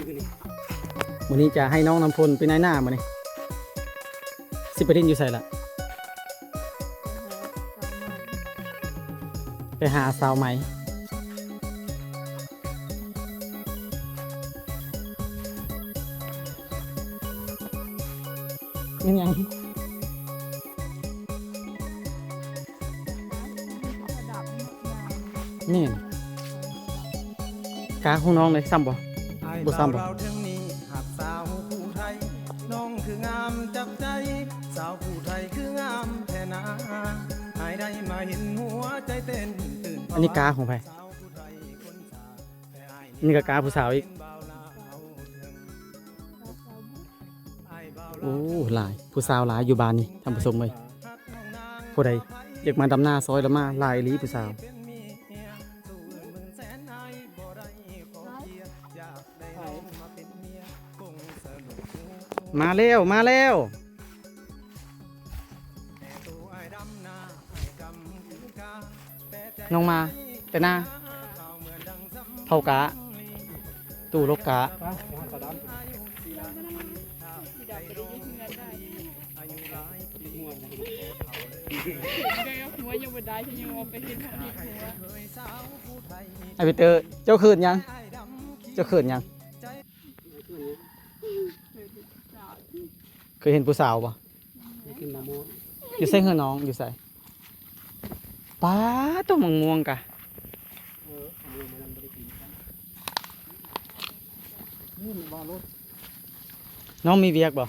ມື້ນີ້ຈະໃຫ້ນ້ອງນ້ຳຝົນເປັນນາຍໜ້າມື້ນີ້ ຊິໄປຫຼິ້ນຢູ່ໃສລະ? ໄປຫາສາວໃໝ່. ແມ່ນຫຍັງ? ແມ່ນ. ກາຂອງນ້ອງເດ້ ຊ້ຳບໍ່? ບໍ່ຊ້ຳບໍ່? ອັນນີ້ກາຂອງໃຜ? ນີ້ກໍກາຜູ້ສາວອີກ. ໂອ້ ຫຼາຍ ຜູ້ສາວຫຼາຍຢູ່ບ້ານນີ້ ທ່ານຜູ້ຊົມເອີຍ. ຜູ້ໃດຢາກມາດຳນາຊ່ອຍລະມາ ຫຼາຍອີ່ຫຼີຜູ້ສາວ. ມາແລ້ວ ມາແລ້ວ. ນ້ອງມາແຕ່ນາ ເຜົາກາ ຕູ້ລົກກາ. ຫົວຍັງບໍ່ໄດ້ ຍັງວ່າໄປເຮັດຫົວເຮັດຫົວ. ອ້າຍປີເຕີ ເຈົ້າເຂີນຫຍັງ? ເຈົ້າເຂີນຫຍັງ? ເຄີຍເຫັນຜູ້ສາວບໍ່? ກິນມະມ່ວງ. ຢູ່ໃສເຮືອນນ້ອງ? ຢູ່ໃສ? ປາດ ຕົ້ນມະມ່ວງກະ. ເອີ ມະມ່ວງມັນຍັງບໍ່ໄດ້ກິນຊ້ຳ. ນີ້ມັນບໍ່ລົດ. ນ້ອງມີວຽກບໍ່?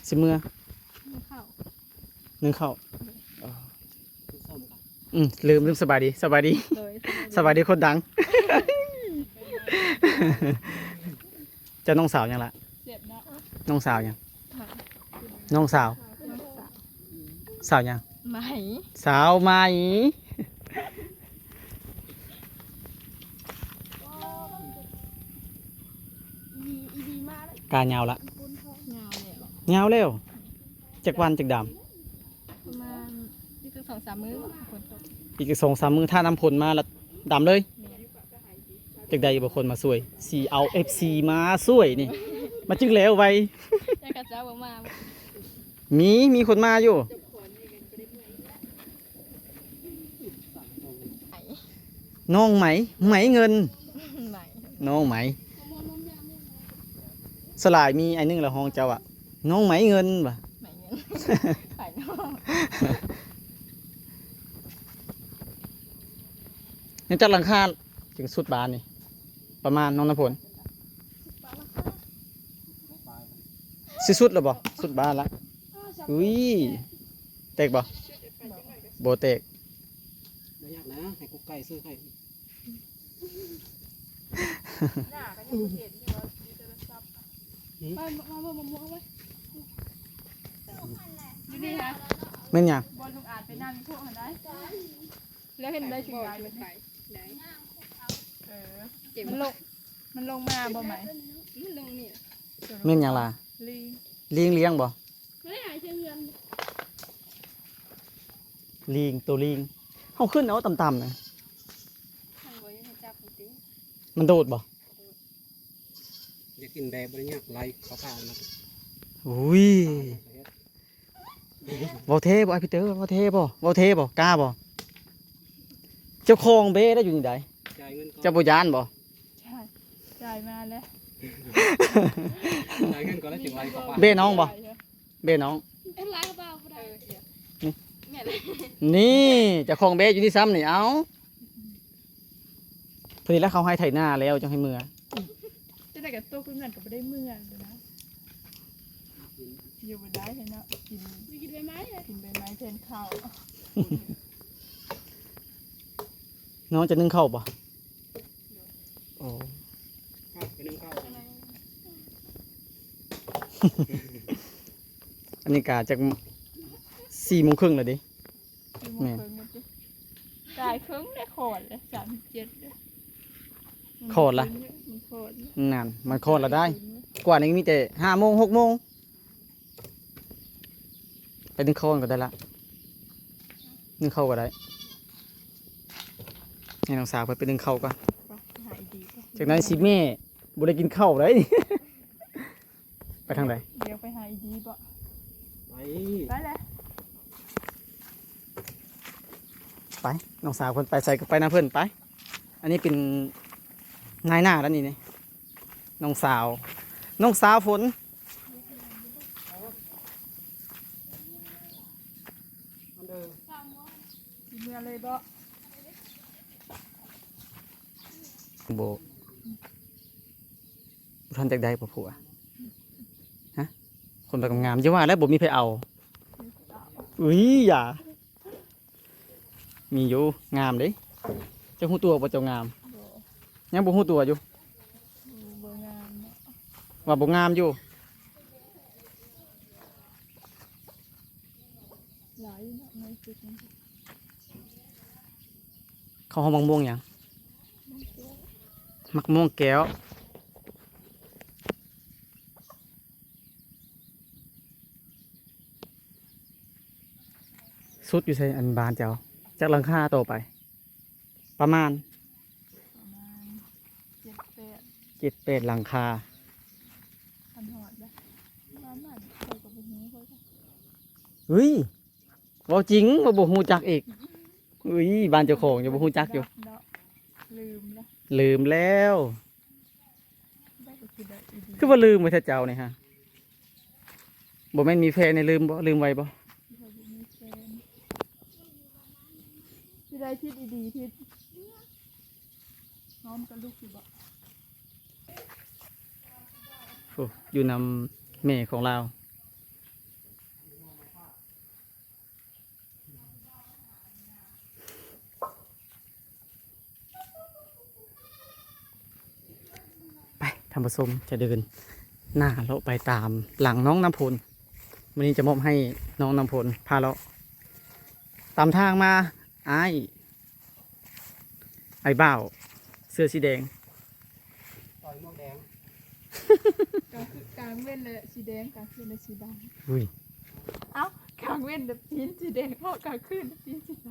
ຊິເມືອ. ໜຶ້ງເຂົ້າ. ໜຶ້ງເຂົ້າ. ເອີ ອືມ ລືມ ລືມ ສະບາຍດີ ສະບາຍດີ ໂດຍ ສະບາຍດີ ສະບາຍດີຄົນດັງ. ເຈົ້ານ້ອງສາວຫຍັງລະ? ເຈັບເນາະ. ນ້ອງສາວຫຍັງ? ນ້ອງສາວ ນ້ອງສາວ ສາວຫຍັງ? ໄໝ ສາວໄໝ. ກາຍາວລະ ຍາວແລ້ວ ຍາວແລ້ວ. ຈັກວັນຈັກດຳ? ປະມານອີກສອງສາມມື້ ຝົນຕົກ ອີກສອງສາມມື້ ຖ້ານ້ຳຝົນມາລະດຳເລີຍ. ແມ່ນ. ຈັກໄດ້ບໍ່ຄົນມາຊ່ວຍ ຊິເອົາເອັບຊີມາຊ່ວຍນີ້ ມັນຈຶ່ງແລ້ວໄວ. ແຕ່ເຂົາເຈົ້າບໍ່ມາ. ມີ ມີຄົນມາຢູ່. ນ້ອງໄໝ ໄໝເງິນ ໄໝ ນ້ອງໄໝ. ສະຫຼາຍມີອັນໜຶ່ງລະ ຮ້ອງເຈົ້າອະ ນ້ອງໄໝເງິນວ່າ ໄໝເງິນ ໄປເນາະ. ຍັງຈັກຫຼັງຄາຈຶ່ງສຸດບ້ານນີ້? ປະມານ ນ້ອງນ້ຳຝົນ ຊິສຸດແລ້ວບໍ່? ສຸດບ້ານລະ. ອຸ້ຍ ແຕກບໍ່? ບໍ່ແຕກ. ບໍ່ຍາກນະ ໃຫ້ກົກໄກ່ຊື້ໃຫ້. ຫຍ້າກໍຍັງບໍ່ເຫັນຢູ່ວ່າຢູ່ໂທລະສັບ. ມາ ມາເບິ່ງມະມ່ວງເວີຍ. ຢູ່ນີ້ຮະ. ແມ່ນຫຍັງ? ບ່ອນລຸງອາດໄປນຳພວກຫັ້ນໄດ໋. ແລ້ວເຫັນໄດ້ຈັ່ງໃດບັດນີ້? ເອີ ມັນລົງ ມັນລົງມາບໍ່ໄໝ? ມັນລົງນີ້. ແມ່ນຫຍັງລະ? ລີງ. ລີງລ້ຽງບໍ່? ລີງ ໂຕລີງ ເຮົາຂຶ້ນເອົາຕ່ຳໆນະ. ມັນບໍ່ຢາກໃຫ້ຈັບມັນຕິ? ມັນໂດດບໍ່? ຢາກກິນແບບບໍ່ໄດ້ຍາກໄລ່ເຂົ້າປ່ານະ. ອຸ້ຍ ເວົ້າແທ້ບໍ່ອ້າຍປີເຕີ? ເວົ້າແທ້ບໍ່? ເວົ້າແທ້ບໍ່? ກ້າບໍ່? ເຈົ້າຂອງແບໄດ້ຢູ່ນີ້ໃດ໋. ຈ່າຍເງິນກ່ອນ. ເຈົ້າບໍ່ຢ້ານບໍ່? ຈ່າຍ ຈ່າຍມາແລ້ວ. ຈ່າຍເງິນກ່ອນແລ້ວຈຶ່ງໄລ່ເຂົ້າປ່າ. ແບນ້ອງບໍ່? ແບນ້ອງ ເອີ ນີ້ ແມ່ນແຫຼະ ນີ້ ເຈົ້າຂອງແບຢູ່ນີ້ຊ້ຳນີ້. ເອົ້າ ພໍດີແລ້ວ ເຂົາໃຫ້ໄຖນາແລ້ວຈັ່ງໃຫ້ເມືອ. ຈັ່ງໃດກໍຕົກເປັນເງິນກໍບໍ່ໄດ້ເມືອແລ້ວນະ. ຢູ່ບໍ່ໄດ້ເນາະ ກິນ ກິນໃບໄມ້ ກິນໃບໄມ້ແທນເຂົ້າ. ນ້ອງຈະໜຶ້ງເຂົ້າບໍ່? ໂອ້ ໄປໜຶ້ງເຂົ້າ. ອັນນີ້ກະຈັກສີ່ໂມງເຄິ່ງແລ້ວເດ້. ສີ່ໂມງເຄິ່ງແມ່ນຕິ? ກາຍເຄິ່ງແລ້ວ ຄອດແລ້ວ ສາມສິບເຈັດແລ້ວ. ຄອດລະ? ມັນຄອດແລ້ວ ນັ້ນ ມັນຄອດລະໄດ໋. ກວ່ານີ້ມີແຕ່ຫ້າໂມງ ຫົກໂມງ. ໄປໜຶ້ງເຂົ້າກ່ອນກໍໄດ້ລະ ໜຶ້ງເຂົ້າກໍໄດ້. ໃຫ້ນ້ອງສາວເພິ່ນໄປໜຶ້ງເຂົ້າກ່ອນ. ໄປຫາອີ່ດີກ່ອນ. ຈາກນັ້ນຊິແມ່ ບໍ່ໄດ້ກິນເຂົ້າໄດ໋. ໄປທາງໃດ? ດຽວໄປຫາອີດີບໍ່? ໄປ ໄປແຫຼະ ໄປ ນ້ອງສາວເພິ່ນໄປໃສກໍໄປນຳເພິ່ນໄປ. ອັນນີ້ເປັນນາຍໜ້າແລ້ວນີ້ ນີ້ ນ້ອງສາວ ນ້ອງສາວຝົນ. ຊິເມືອເລີຍບໍ່? ບໍ່ ບໍ່ທັນຈັກໄດ້ບໍ່ຜົວ ຮະ? ຄົນປາກງາມ ຢ່າວ່າແລ້ວ ບໍ່ມີໃຜເອົາ. ອຸ້ຍ ຢ່າ ມີຢູ່ ງາມເດ້. ເຈົ້າຮູ້ຕົວບໍ່ເຈົ້າງາມ? ບໍ່ ຍັງບໍ່ຮູ້ຕົວຢູ່? ບໍ່ງາມເນາະ ວ່າບໍ່ງາມຢູ່. ຫຼາຍຢູ່ເນາະ ໃນຈຸດນີ້. ເຂົາຮ້ອງໝາກມ່ວງຫຍັງ? ໝາກແກ້ວ ໝາກມ່ວງແກ້ວ. ສຸດຢູ່ໃສ ອັນບ້ານເຈົ້າ? ຈັກຫຼັງຄາຕໍ່ໄປ? ປະມານ ປະມານເຈັດແປດ ເຈັດແປດຫຼັງຄາ. ຄັນຮອດເດ້ ປະມານນັ້ນ ຂ້ອຍກໍບໍ່ຮູ້ ຂ້ອຍກໍ ເຮີ້ຍ ເວົ້າຈິງວ່າບໍ່ຮູ້ຈັກອີກ. ເຮີ້ຍ ບ້ານເຈົ້າຂອງຍັງບໍ່ຮູ້ຈັກຢູ່ ເນາະ ລືມແລ້ວ ລືມແລ້ວ. ໄດ້ກໍຄືໄດ້ອີ່ດີ ຄືວ່າລືມໄວ້ແທ້ເຈົ້ານີ້ຮະ? ບໍ່ແມ່ນມີແຟນໃຫ້ລືມບໍ່? ລືມໄວບໍ່? ຂ້ອຍບໍ່ມີແຟນ ຊິໄດ້ທິດອີ່ດີ ທິດ ຫອມກັບລູກຢູ່ບໍ່? ໂອ້ ຢູ່ນຳແມ່ຂອງລາວ. ໄປ ທ່ານຜູ້ຊົມ ຈະເດີນໜ້າເລາະໄປຕາມຫຼັງນ້ອງນ້ຳຝົນ. ມື້ນີ້ຈະມອບໃຫ້ນ້ອງນ້ຳຝົນພາເລາະ. ຕາມທາງມາ ອ້າຍ ອ້າຍບ່າວເສື້ອສີແດງ ຕໍ່ໝວກແດງ. ກາງຄືນ ກາງເວັນລະສີແດງ ກາງຄືນລະສີດຳ. ອຸ້ຍ ເອົ້າ ກາງເວັນລະຕີນສີແດງ ເພາະກາງຄືນລະຕີນສີດຳ.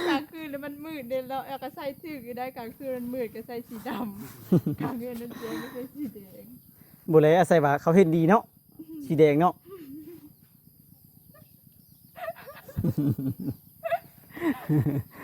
ກາງຄືນລະມັນມືດເດ້ເນາະ ແລ້ວກໍໃສ່ຖືກຢູ່ໄດ໋ ກາງຄືນມັນມືດກໍໃສ່ສີດຳ ກາງເວັນມັນສວຍກໍໃສ່ສີແດງ. ບໍ່ແລ ອາໄສວ່າເຂົາເຫັນດີເນາະ ສີແດງເນາະ. ເ